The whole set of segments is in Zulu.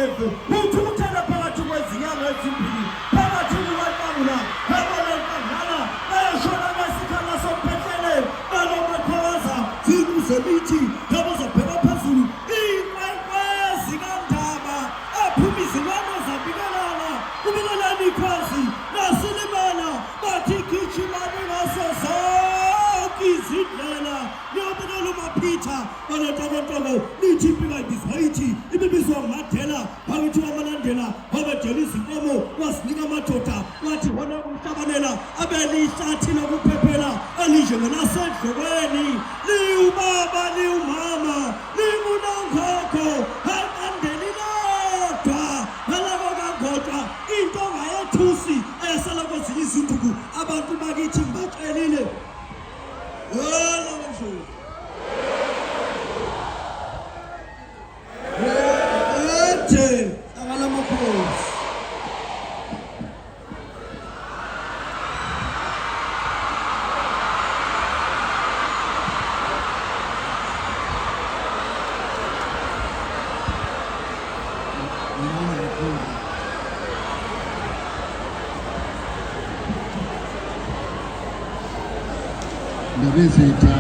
Mfelefe uthukuthele phakathi kwezinyanga ezimbili phakathi kukaNhlangula yabona inkangala bayashona ngesikhala somphehlele balomaqhaza zindlu zemithi yabo zabheka phezulu inkwenkwezi kaNdaba aphuma izilwane zabikelana kubikelana ikhwazi nasilimala bathi gijimani ngaso zonke izindlela niyobikela umaphitha banentokontoko lithi impika ibizwa ithi ibibizwa ngumadela phakathi kwamalandela wabedela izinkomo wazinika amadoda wathi wona kumhlabanela abelihlathi lokuphephela elinjengelasedlokweni liwubaba liwumama lingunongogo akandeli lodwa nalabo kangotshwa into ongayethusi eyasala kwezinye izinduku abantu bakithi ngibatshelile wela wendlovu Ethe akalamakhosi. Ndabezitha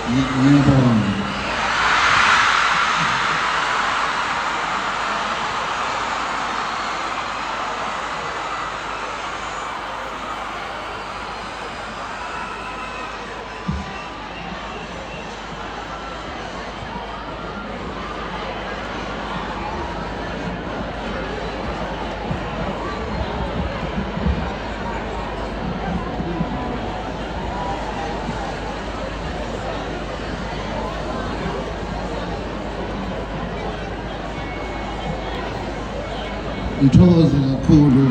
Ngiyabonga. Ngithokoze kakhulu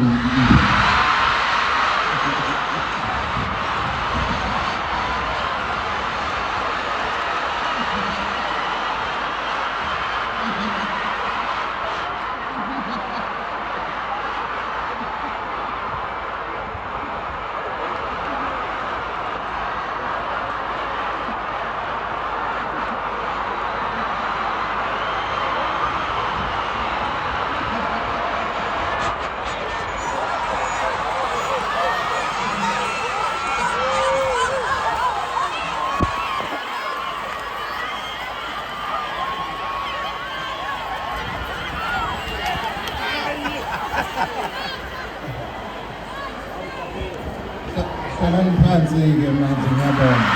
Hlalani phansi-ke manje ngiyabonga.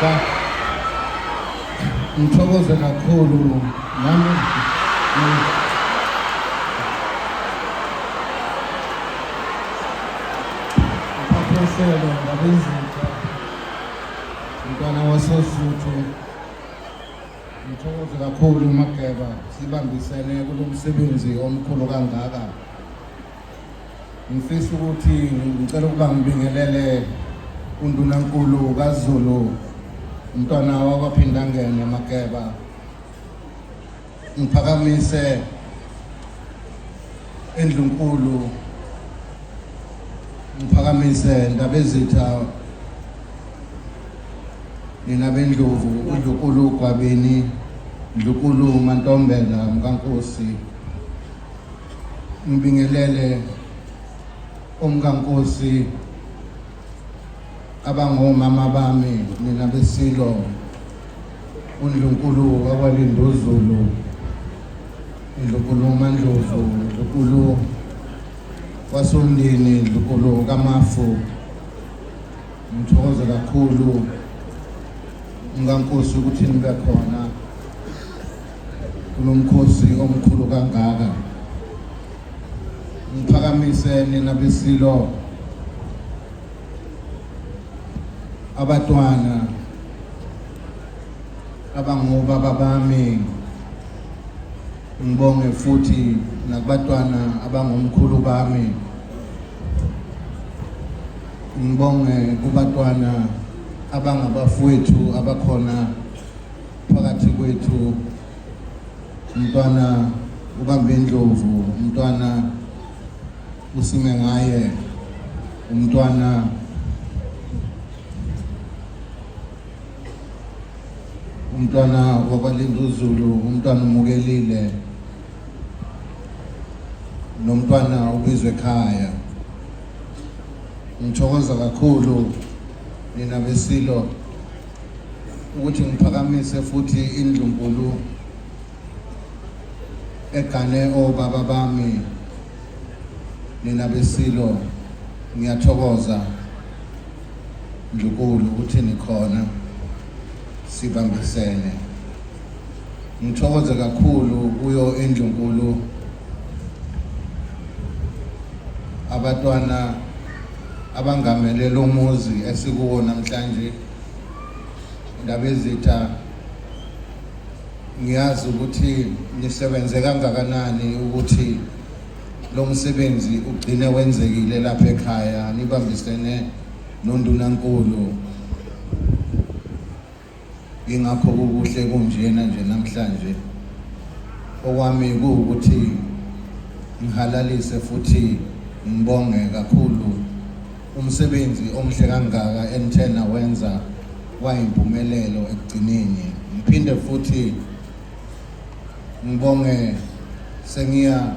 Cha. Ngithokoze kakhulu nami. Ngiphathesele ngabezinto mntwana wasoSuthu. Ngithokoze kakhulu Mageba sibambisene kulo msebenzi omkhulu kangaka. Ngifisa ukuthi ngicela ukuba ngibingelele uNdunankulu kaZulu umntwana wakwaPhindangene Mageba. Ngiphakamise endlunkulu ngiphakamise Ndabezitha nina bendlovu uNdlunkulu Gwabini Ndlunkulu Mantombela Mkankosi ngibingelele umkankosi abangomama bami nina besilo uNdlunkulu wakwaLinduzulu Ndlunkulu Mandlovu Ndlunkulu wasoMndeni Ndlunkulu kaMafu ngithokoze kakhulu mkankosi ukuthi nibe khona kulomkhosi omkhulu kangaka. Ngiphakamise nina beSilo, abatwana abangobaba bami, ngibonge futhi nakubatwana abangomkhulu bami, ngibonge kubatwana abangabafowethu abakhona phakathi kwethu, umntwana ubambe indlovu, umntwana usime ngaye, umntwana wakwaLinduzulu, umntwana umukelile nomntwana ubizwe ekhaya. Ngithokoza kakhulu nina beSilo ukuthi ngiphakamise futhi indlunkulu egane obaba bami. Nina beSilo, ngiyathokoza ndlunkulu ukuthi nikhona, sibambisene. Ngithokoze kakhulu kuyo indlunkulu, abatwana abangamele lo muzi esikuwo namhlanje. Ndabezitha, ngiyazi ukuthi nisebenze kangakanani ukuthi lo msebenzi ugcine wenzekile lapha ekhaya, nibambisene nondunankulu. Ingakho kukuhle kunjena nje namhlanje. Okwami kuwukuthi ngihalalise futhi ngibonge kakhulu umsebenzi omuhle kangaka enithe nawenza wayimpumelelo ekugcineni. Ngiphinde futhi ngibonge sengiya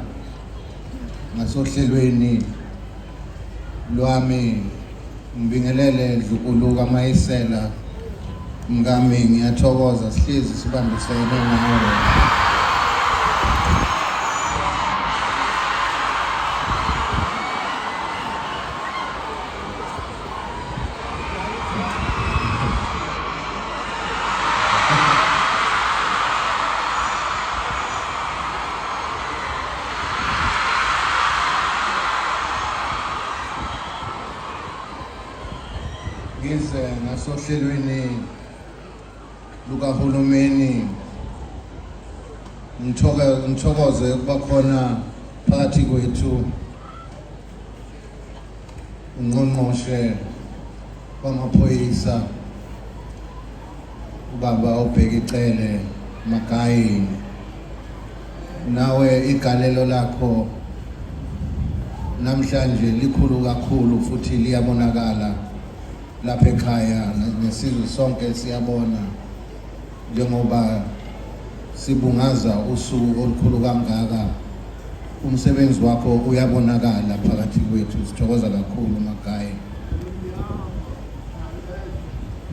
ngasohlelweni lwami, ngibingelele Ndlukulu kaMayisela mkami, ngiyathokoza sihlezi sibambisene nawe. Ngize ngasohlelweni lukahulumeni, ngithokoze ukuba khona phakathi kwethu ungqongqoshe wamaphoyisa, ubaba uBheki Cele Magayi. Nawe igalelo lakho namhlanje likhulu kakhulu futhi liyabonakala lapha ekhaya, nesizwe sonke siyabona njengoba sibungaza usuku olukhulu kangaka. Umsebenzi wakho uyabonakala phakathi kwethu, sithokoza kakhulu Magayi.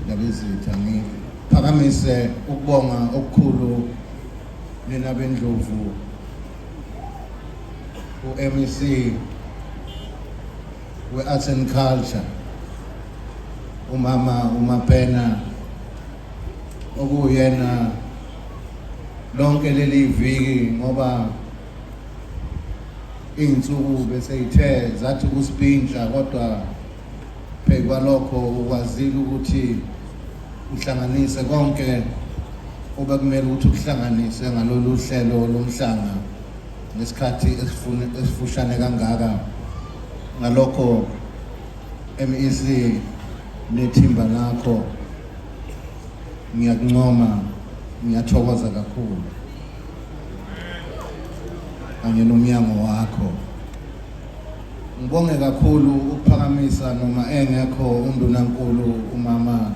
Ndabezitha, ngiphakamise ukubonga okukhulu nina beNdlovu, u-MEC we-Arts and Culture, umama uMapena, okuyena lonke leli viki, ngoba iy'nsuku bese yithe zathi kusipintsha, kodwa phezu kwalokho ukwazile ukuthi uhlanganise konke obekumele ukuthi ukuhlanganise ngalolu hlelo lomhlanga ngesikhathi esifushane kangaka. Ngalokho MEC nethimba lakho, ngiyakuncoma, ngiyathokoza kakhulu kanye nomnyango wakho. Ngibonge kakhulu ukuphakamisa noma engekho undunankulu, umama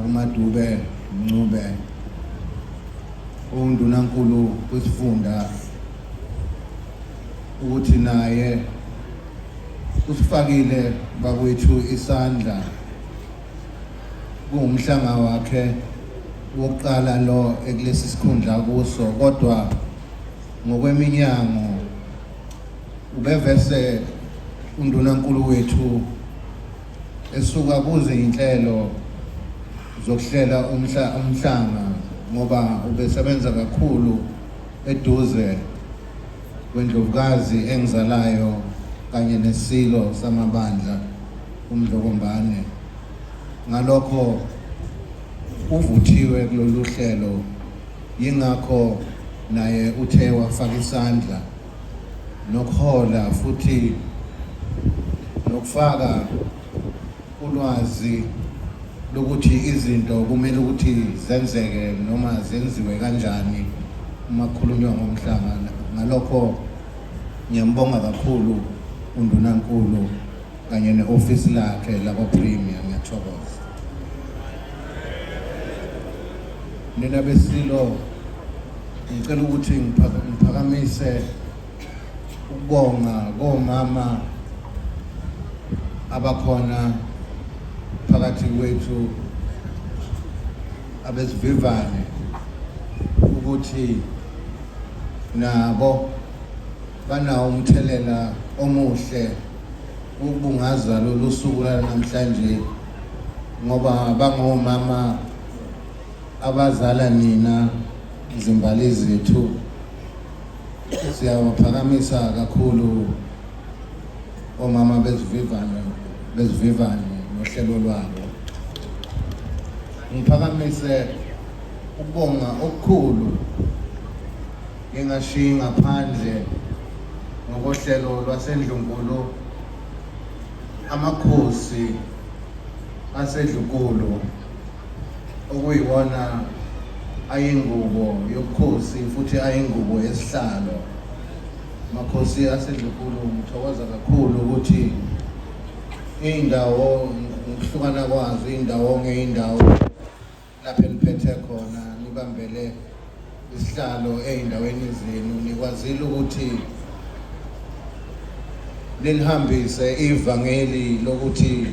uMadube Mncube, undunankulu wesifunda, ukuthi naye usifakile bakwethu isandla. Kuwumhlanga wakhe wokuqala lo ekulesi sikhundla kuso, kodwa ngokweminyango ubevese undunankulu wethu esuka kuze inhlelo zokuhlela umhlanga, ngoba ubesebenza kakhulu. eduze kwendlovukazi engizalayo kanye nesilo samabandla uMdlokombane. Ngalokho uvuthiwe kulolu hlelo, yingakho naye uthe wafaka isandla nokuhola futhi nokufaka ulwazi lokuthi izinto kumele ukuthi zenzeke noma zenziwe kanjani uma kukhulunywa ngomhlanga. Ngalokho ngiyambonga kakhulu undunankulu kanye ne-ofisi lakhe lakwa-Premier, ngiyathokoza. Nina beSilo, ngicela ukuthi ngiphakamise ukubonga komama abakhona phakathi kwethu abesivivane ukuthi nabo banawo umthelela omuhle ukubungaza lolu suku lanamhlanje, ngoba bangomama abazala nina izimbali zethu. Siyawaphakamisa kakhulu omama bezivivane nohlelo lwabo. Ngiphakamise ukubonga okukhulu, ngingashiyi ngaphandle ngokohlelo lwasendlunkulu amakhosi asedlunkulu okuyiwona ayingubo yobukhosi futhi ayingubo yesihlalo. Makhosi asedlunkulu, ngithokoza kakhulu ukuthi iy'ndawo ngokuhlukana kwazo, iy'ndawo ngey'ndawo lapho eniphethe khona nibambele isihlalo ey'ndaweni zenu, nikwazile ukuthi nilihambise ivangeli lokuthi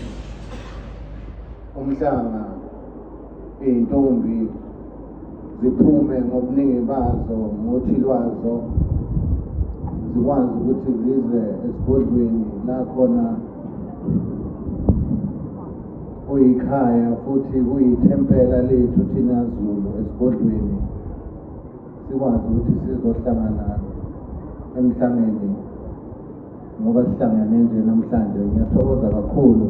umhlanga iy'ntombi ziphume ngobuningi bazo ngothi lwazo, zikwazi ukuthi zize esigodlweni la khona kuyikhaya futhi kuyithempela lethu thina Zulu esigodlweni, sikwazi ukuthi sizohlangana emhlangeni ngoba sihlangene nje namhlanje. Ngiyathokoza kakhulu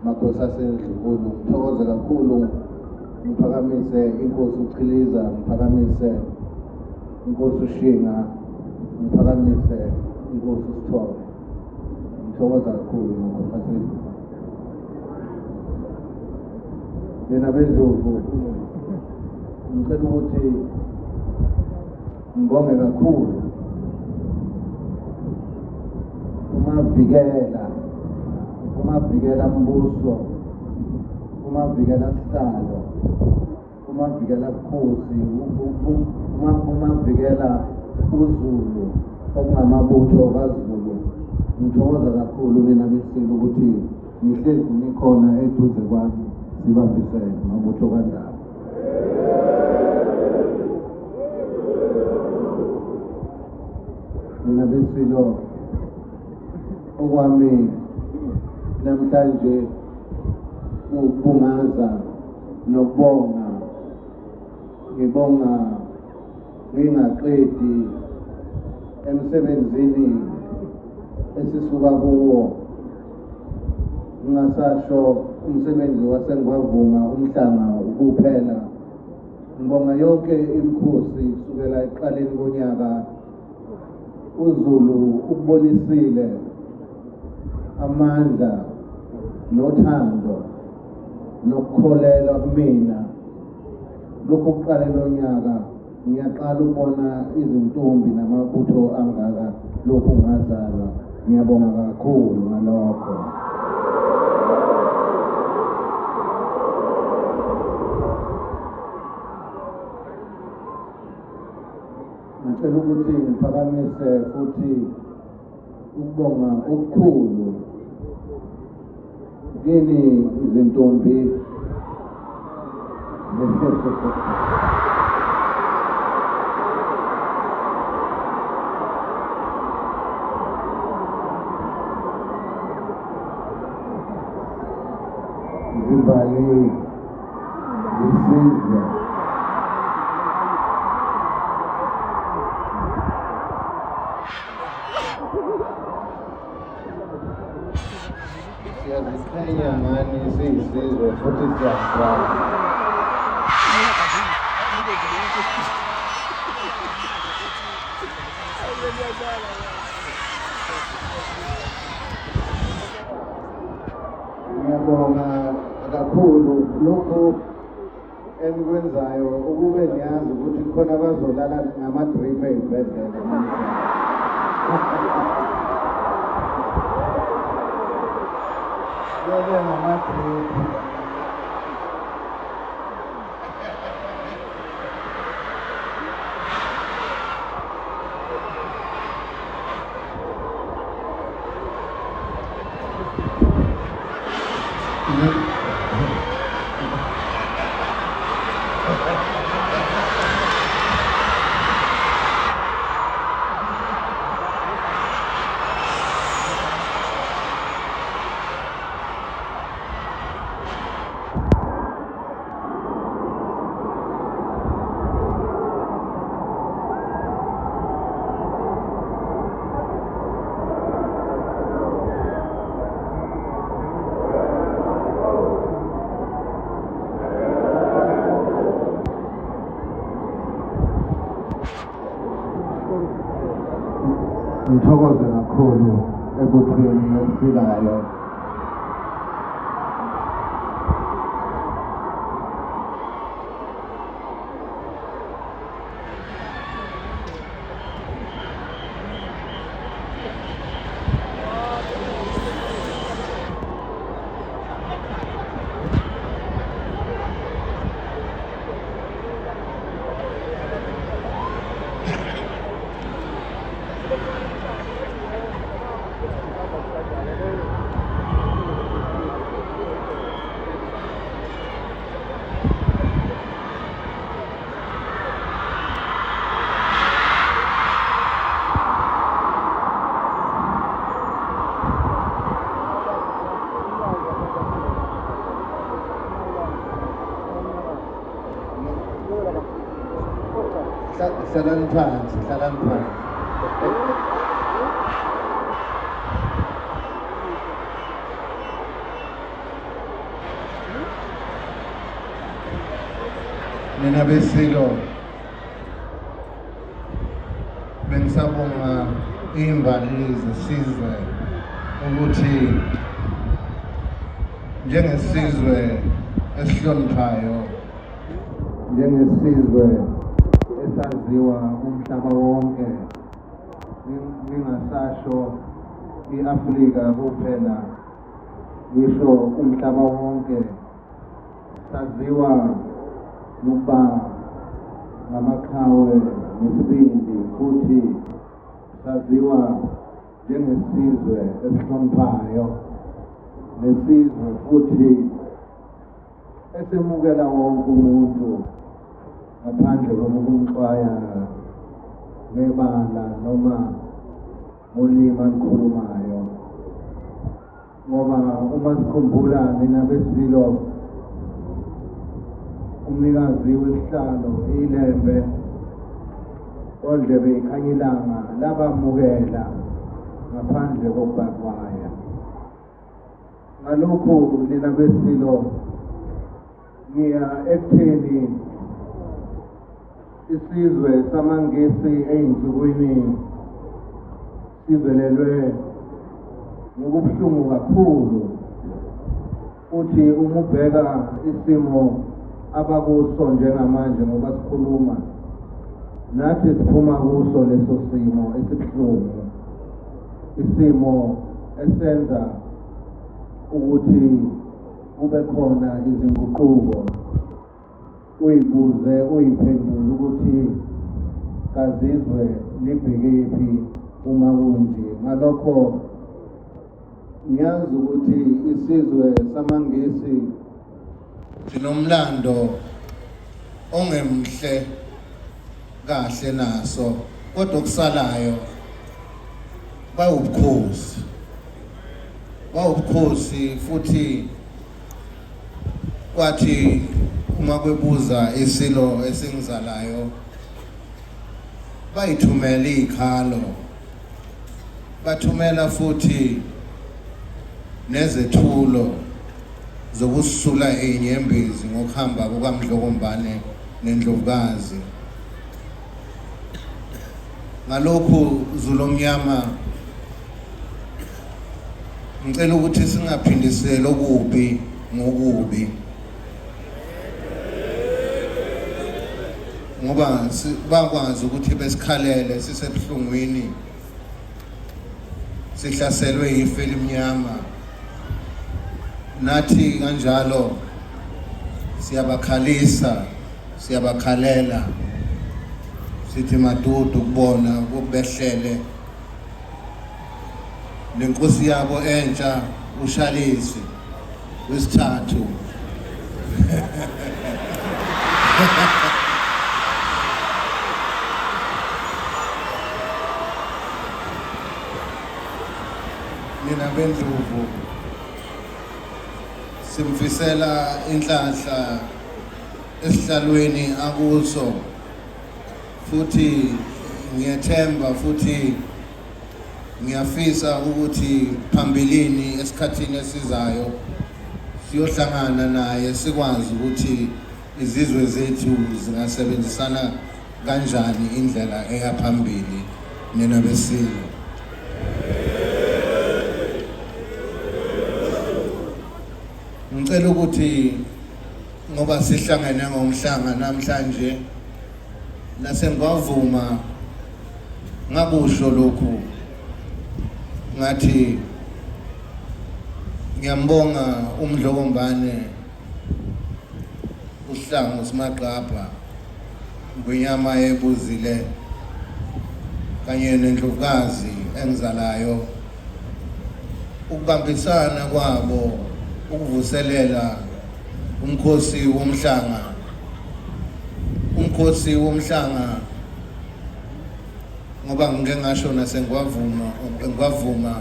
makhosi asendlunkulu, ngithokoze kakhulu, ngiphakamise inkosi uChiliza, ngiphakamise inkosi uShinga, ngiphakamise inkosi uSithole. Ngithokoza kakhulu makhosi asendlunkulu. Nina beNdlovu, ngicela ukuthi ngibonge kakhulu uMavikela, uMavikela Mbuso, uMavikela Sihlalo, uMavikela Bukhosi, uMavikela uZulu, okungamabutho kaZulu. Ngithokoza kakhulu nina beSilo ukuthi nihlezi nikhona eduze kwami, sibambisene mabutho kaNdaba. Nina beSilo, okwami namhlanje ukubungaza nokubonga, ngibonga ngingaqedi emsebenzini esisuka kuwo, ngingasasho umsebenzi waseNgwavuma umhlanga ukuphela. Ngibonga yonke imikhosi kusukela ekuqaleni konyaka. UZulu ukubonisile amandla nothando nokukholelwa kumina. Lokhu kuqale lonyaka ngiyaqala ukubona izintombi namabutho angaka lokhu ngazalwa. Ngiyabonga kakhulu ngalokho. Ngicela ukuthi ngiphakamise futhi ukubonga okukhulu kini izintombi zimbali zisizwe. Siyaziqhenya ngani siyisizwe futhi siyazithanda. Ngiyabonga kakhulu lokhu enikwenzayo ukube niyazi ukuthi khona abazolala ngama-drip ey'bhedlela bebe ngama-drip. Ngithokoze kakhulu ebuthweni elifikayo. Hlalani phansi, hlalani phansi. Nina beSilo bengisabonga iy'mbali zesizwe ukuthi njengesizwe esihloniphayo njengesizwe esaziwa umhlaba wonke ngingasasho i-Afrika kuphela ngisho umhlaba wonke saziwa ngokuba ngamaqhawe ngesibindi futhi saziwa njengesizwe esihloniphayo nesizwe futhi esemukela wonke umuntu ngaphandle kokumxwaya ngebala noma ngolimi alukhulumayo ngoba uma sikhumbula nina beSilo umnikazi wesihlalo iLembe ondlebe ikhanya ilanga labamukela ngaphandle kokubaxwaya. Ngalokhu nina beSilo ngiya ekutheni isizwe samaNgisi ey'nsukwini sivelelwe ngokubuhlungu kakhulu futhi uma ubheka isimo abakuso njengamanje ngoba sikhuluma nathi siphuma kuso leso simo esibuhlungu isimo esenza ukuthi kube khona izinguquko uyibuze uyiphendule ukuthi kazizwe libhekephi uma kunje. Ngalokho ngiyazi ukuthi isizwe samaNgisi sinomlando ongemhle kahle naso kodwa okusalayo bawubukhosi bawubukhosi futhi kwathi uma kwebuza isilo esingizalayo bayithumela izikhalo bathumela futhi Nezethulo zokusula izinyembezi ngokuhamba kukaMdlokombane neNdlovukazi. Ngalokhu Zulu omnyama ngicela ukuthi singaphindiseli okubi ngokubi ngoba bakwazi ukuthi besikhalele sisebuhlungwini sihlaselwe yifu elimnyama nathi kanjalo siyabakhalisa siyabakhalela sithi madudu kubona kubehlele nenkosi yabo entsha uShalisi wesithathu Nina bendlovu simfisela inhlanhla esihlalweni akuso futhi ngiyethemba futhi Ngiyafisa ukuthi phambilini esikhathini esizayo siyohlangana naye sikwazi ukuthi izizwe zethu zingasebenzisana kanjani indlela eya phambili nina beSilo. Ngicela ukuthi ngoba sihlangene ngomhlanga namhlanje nasengwavuma Ngakusho lokhu ngathi ngiyambonga uMdlokombane uHlangu Simagqabha Ngwenyama ebuzile kanye nendlovukazi engizalayo ukubambisana kwabo ukuvuselela umkhosi womhlanga umkhosi womhlanga ngoba ngike ngasho nasengiwavuma ngiwavuma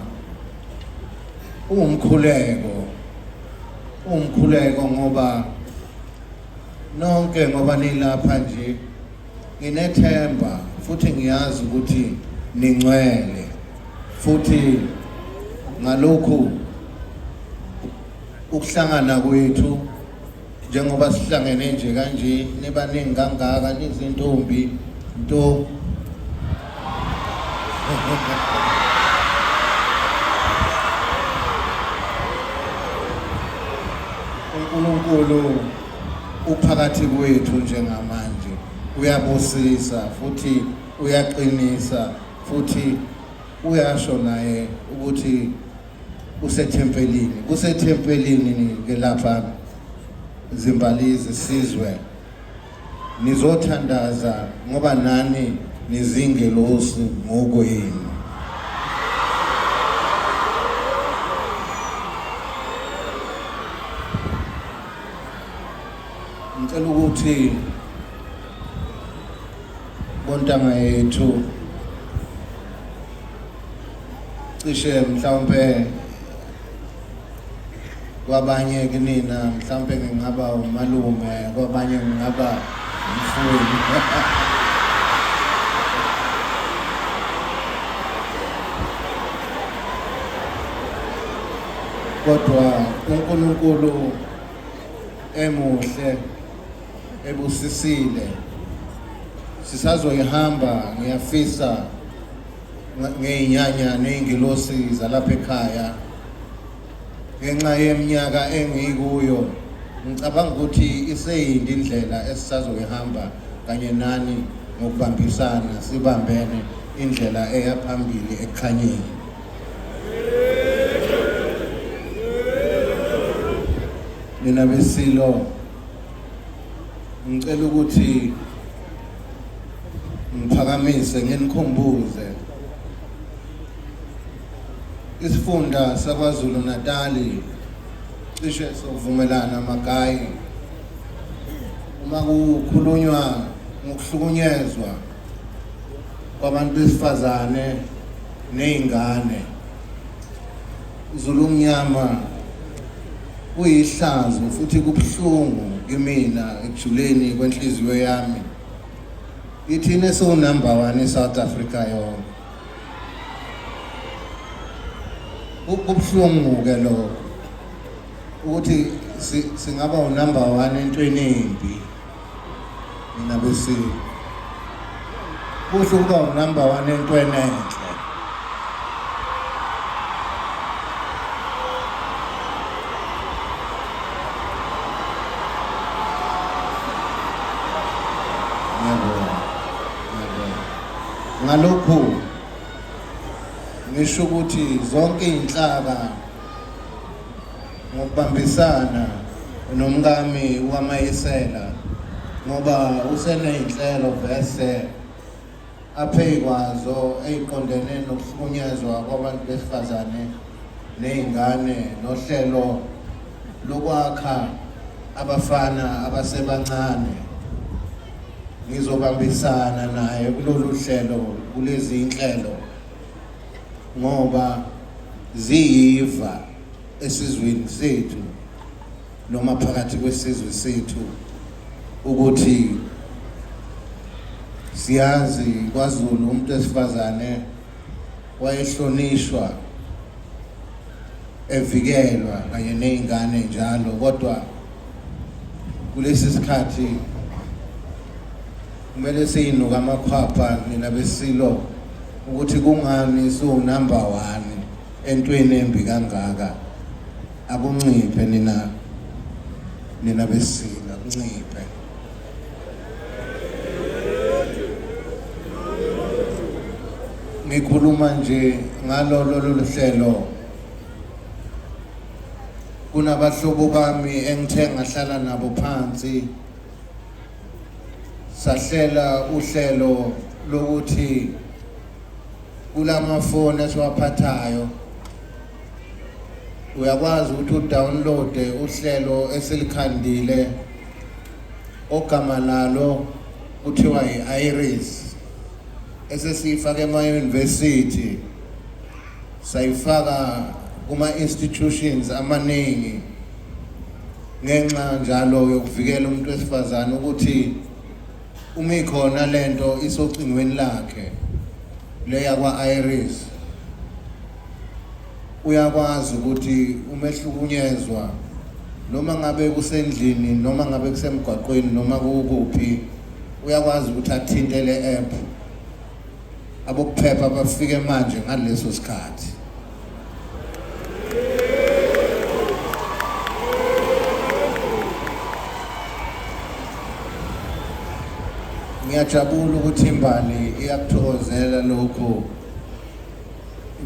uwumkhuleko uwumkhuleko ngoba nonke ngoba nilapha nje nginethemba futhi ngiyazi ukuthi ningcwele futhi ngalokhu ukuhlangana kwethu njengoba sihlangene nje kanje nibaningi kangaka nizintombi nto uNkulunkulu uphakathi kwethu njengamanje uyabusisa futhi uyaqinisa futhi uyasho naye ukuthi Usethempelini, kusethempelini ke lapha zimbalizi sizwe nizothandaza ngoba nani nizingelosi ngokwenu. Ngicela ukuthi bontanga yethu cishe mhlawumbe kwabanye kinina mhlawumbe ngingaba umalume kwabanye ngingaba umfowenu kodwa uNkulunkulu emuhle ebusisile sisazoyihamba ngiyafisa ngey'nyanya ney'ngilosi zalapha ekhaya ngenxa yeminyaka engiyikuyo ngicabanga ukuthi iseyinde indlela esisazoyihamba kanye nani ngokubambisana sibambene indlela eya phambili ekukhanyeni. Nina beSilo ngicela ukuthi ngiphakamise nginikhumbuze isifunda saKwaZulu Natali cishe sokuvumelana magayi uma kukhulunywa ngokuhlukunyezwa kwabantu besifazane nezingane Zulu mnyama kuyihlazo futhi kubuhlungu kimina ekujuleni kwenhliziyo yami ithina esiwu-number one e-South Africa yonke. Kubuhlungu ke lokho ukuthi singaba unumber 1 entweni embi nina besilo. Kuhle ukuba unumber 1 entweni enhle. Ngiyabonga. Ngiyabonga. Ngalokhu ngisho ukuthi zonke izinhlaka ngokubambisana nomkami waMayisela ngoba usenezinhlelo vese aphekwazo eziqondene nokuhlukunyezwa kwabantu besifazane nezingane nohlelo lokwakha abafana abasebancane. Ngizobambisana naye kulolu hlelo, kulezi inhlelo, ngoba ziyiva esizweni sethu noma phakathi kwesizwe sethu ukuthi siyazi kwaZulu umuntu wesifazane wayehlonishwa evikelwa kanye nezingane njalo, kodwa kulesi sikhathi kumele siyinuka amakhwapha nina besilo ukuthi kungani siwunumber 1 entweni embi kangaka. Akunciphe nina nina besilo, akunciphe. Ngikhuluma nje ngalolo lolu hlelo, kunabahlobo bami engithe ngahlala nabo phansi sahlela uhlelo lokuthi kulamafoni esiwaphathayo uyakwazi ukuthi udownloade uhlelo esilikhandile ogama lalo kuthiwa i-Iris esesiyifake ema-university, sayifaka kuma-institutions amaningi ngenxa njalo yokuvikela umuntu wesifazane ukuthi uma ikhona lento isocingweni lakhe leya kwa-Iris uyakwazi ukuthi uma ehlukunyezwa noma ngabe kusendlini noma ngabe kusemgwaqweni noma kukuphi uyakwazi ukuthi athinte le app, abokuphepha bafike manje ngaleso sikhathi. Ngiyajabula ukuthi imbali iyakuthokozela lokhu,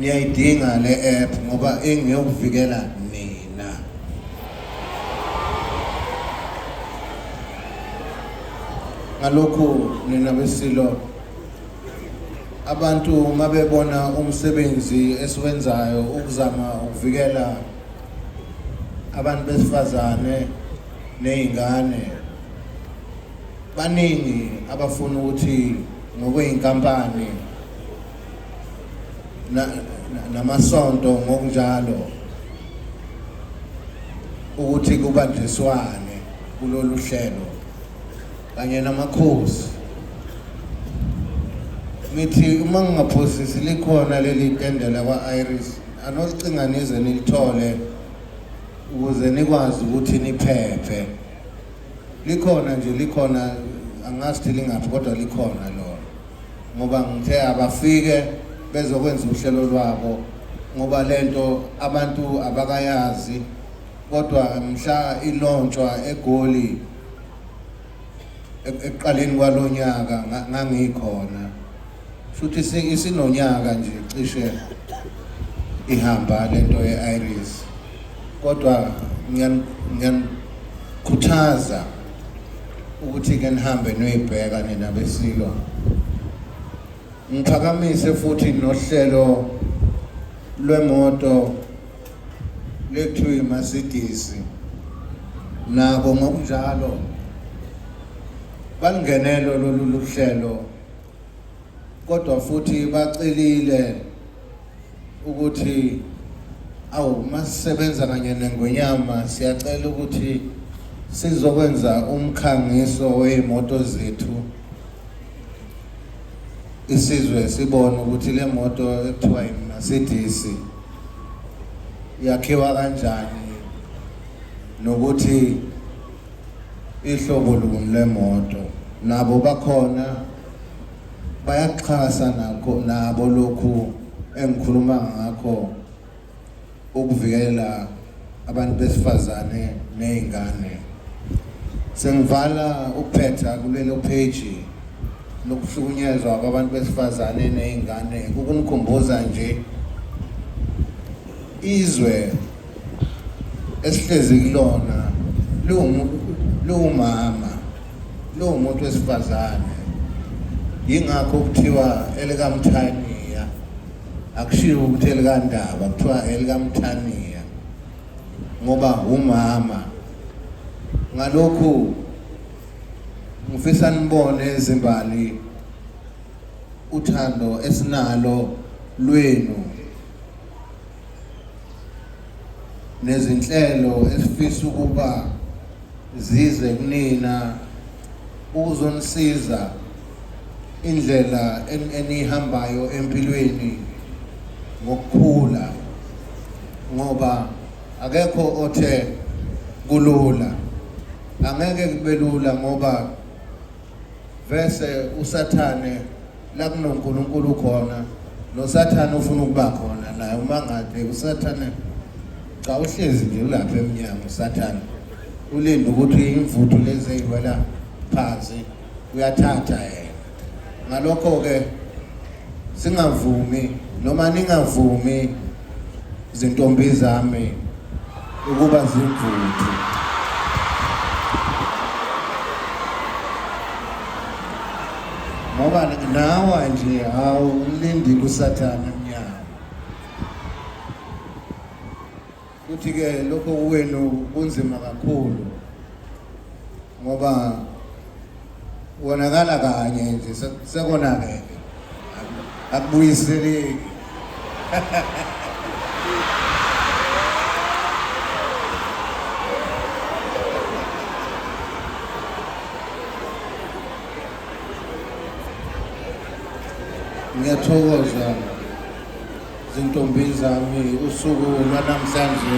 niyayidinga le app ngoba ingeyokuvikela nina. Ngalokhu nina besilo, abantu mabebona umsebenzi esiwenzayo ukuzama ukuvikela abantu besifazane nezingane, baningi abafuna ukuthi ngokweyinkampani namasonto ngokunjalo ukuthi kubanjiswane kulolu hlelo kanye namakhosi. Ngithi uma ngingaphosisi likhona leli tende lakwa-Iris, anolicinga nize nilithole ukuze nikwazi ukuthi niphephe. Likhona nje, likhona, angazi ukuthi lingaphi kodwa likhona lona, ngoba ngithe abafike bezokwenza uhlelo lwabo ngoba lento abantu abakayazi, kodwa mhla ilontshwa eGoli ekuqaleni kwalonyaka ngangikhona, futhi isinonyaka nje cishe ihamba lento ye-Iris, kodwa ngiyanikhuthaza ukuthi ke nihambe niyoyibheka nina besilo. Ngiphakamise futhi nohlelo lwemoto lekuthiwa iMercedes, nabo ngokunjalo balingenelo lolu luhlelo, kodwa futhi bacelile ukuthi awu masisebenza kanye nengonyama siyacela ukuthi sizokwenza umkhangiso wey'moto zethu, isizwe sibone ukuthi le moto ekuthiwa iMercedes yakhiwa kanjani nokuthi ihlobo luni lemoto. Nabo bakhona bayaxhasa nakho nabo lokhu engikhuluma ngakho, ukuvikela abantu besifazane nezingane. Sengivala ukuphetha kulelo page lokuhlukunyezwa kwabantu besifazane nezingane, ukunikhumbuza nje izwe esihlezi kulona liwumama, liwumuntu wesifazane. Yingakho kuthiwa elikaMthaniya, akushiwo ukuthi elikaNdaba, kuthiwa elikaMthaniya ngoba umama. Ngalokhu ngifisa nibone izimbali uthando esinalo lwenu nezinhlelo esifisa ukuba zize kunina ukuzonisiza indlela enihambayo empilweni ngokukhula, ngoba akekho othe kulula, angeke kube lula ngoba vese uSathane la kunoNkulunkulu khona, noSathane ufuna ukuba khona naye. Uma ngade uSathane cha, uhlezi nje ulapha emnyango uSathane, ulinde ukuthi imvuthu lezi eyiwela phansi uyathatha yena. Ngalokho-ke singavumi noma ningavumi zintombi zami ukuba zimvuthu. Ngoba nawa nje hawu umlindile uSathane emnyango. Futhi ke lokho kwenu kunzima kakhulu ngoba wonakala kanye nje sekonakele, akubuyiseleki. Ngiyathokoza zintombi zami usuku lwanamhlanje.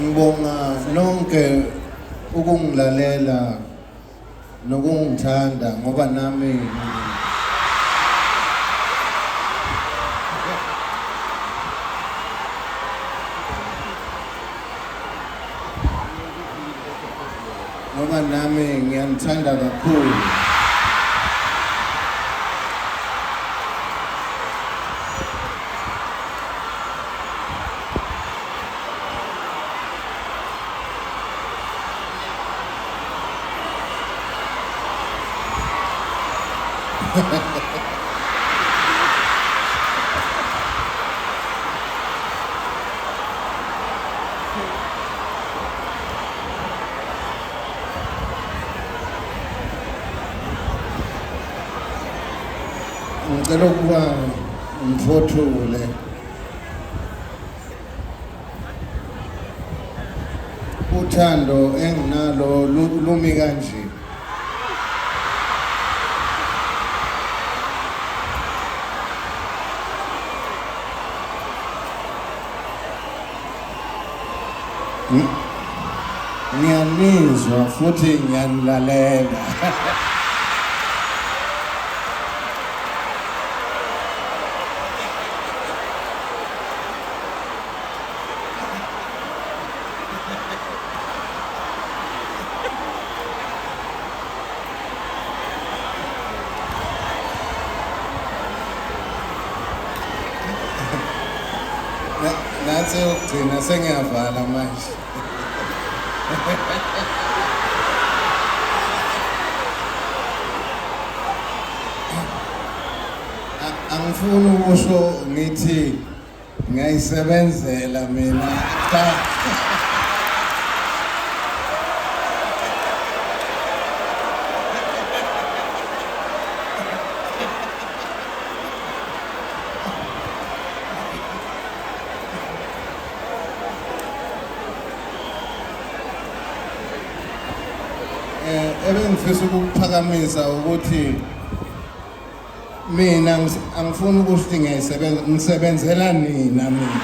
Ngibonga nonke ukungilalela nokungithanda ngoba nami ngiyanithanda kakhulu. Ngicela ukuba ngiphothule. Uthando enginalo lumi kanje. Ngiyanizwa futhi ngiyanilalela. Nansi yokugcina, sengiyavala manje. Angifuni ukusho ngithi ngiyayisebenzela mina, cha. Ebengifisa ukuphakamisa ukuthi mina angifuni ukuthi ngiyayisebenza, ngisebenzela nina mina.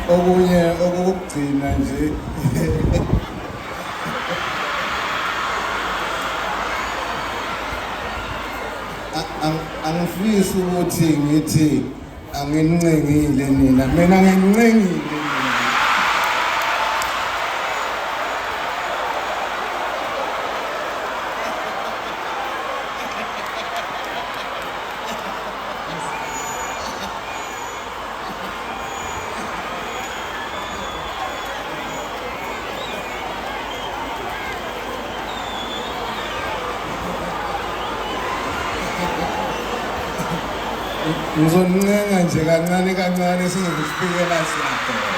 Okunye okokugcina nje, angifisi ukuthi ngithi anginincengile nina, mina nginincengile nina. Ngizonincenga nje kancane kancane size sifike la siyakhona.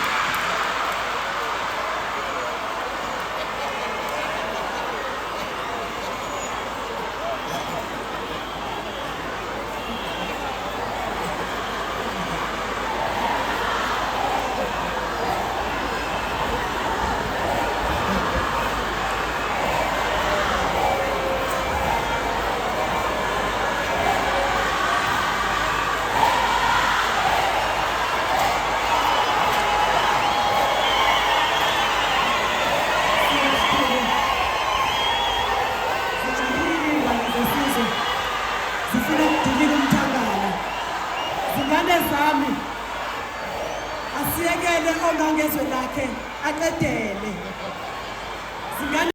Zijabulile iy'ngane zesizwe, zifuna ukudilika umthangala. Zingane zami, asiyekele ongangezwe lakhe aqedele. Zingane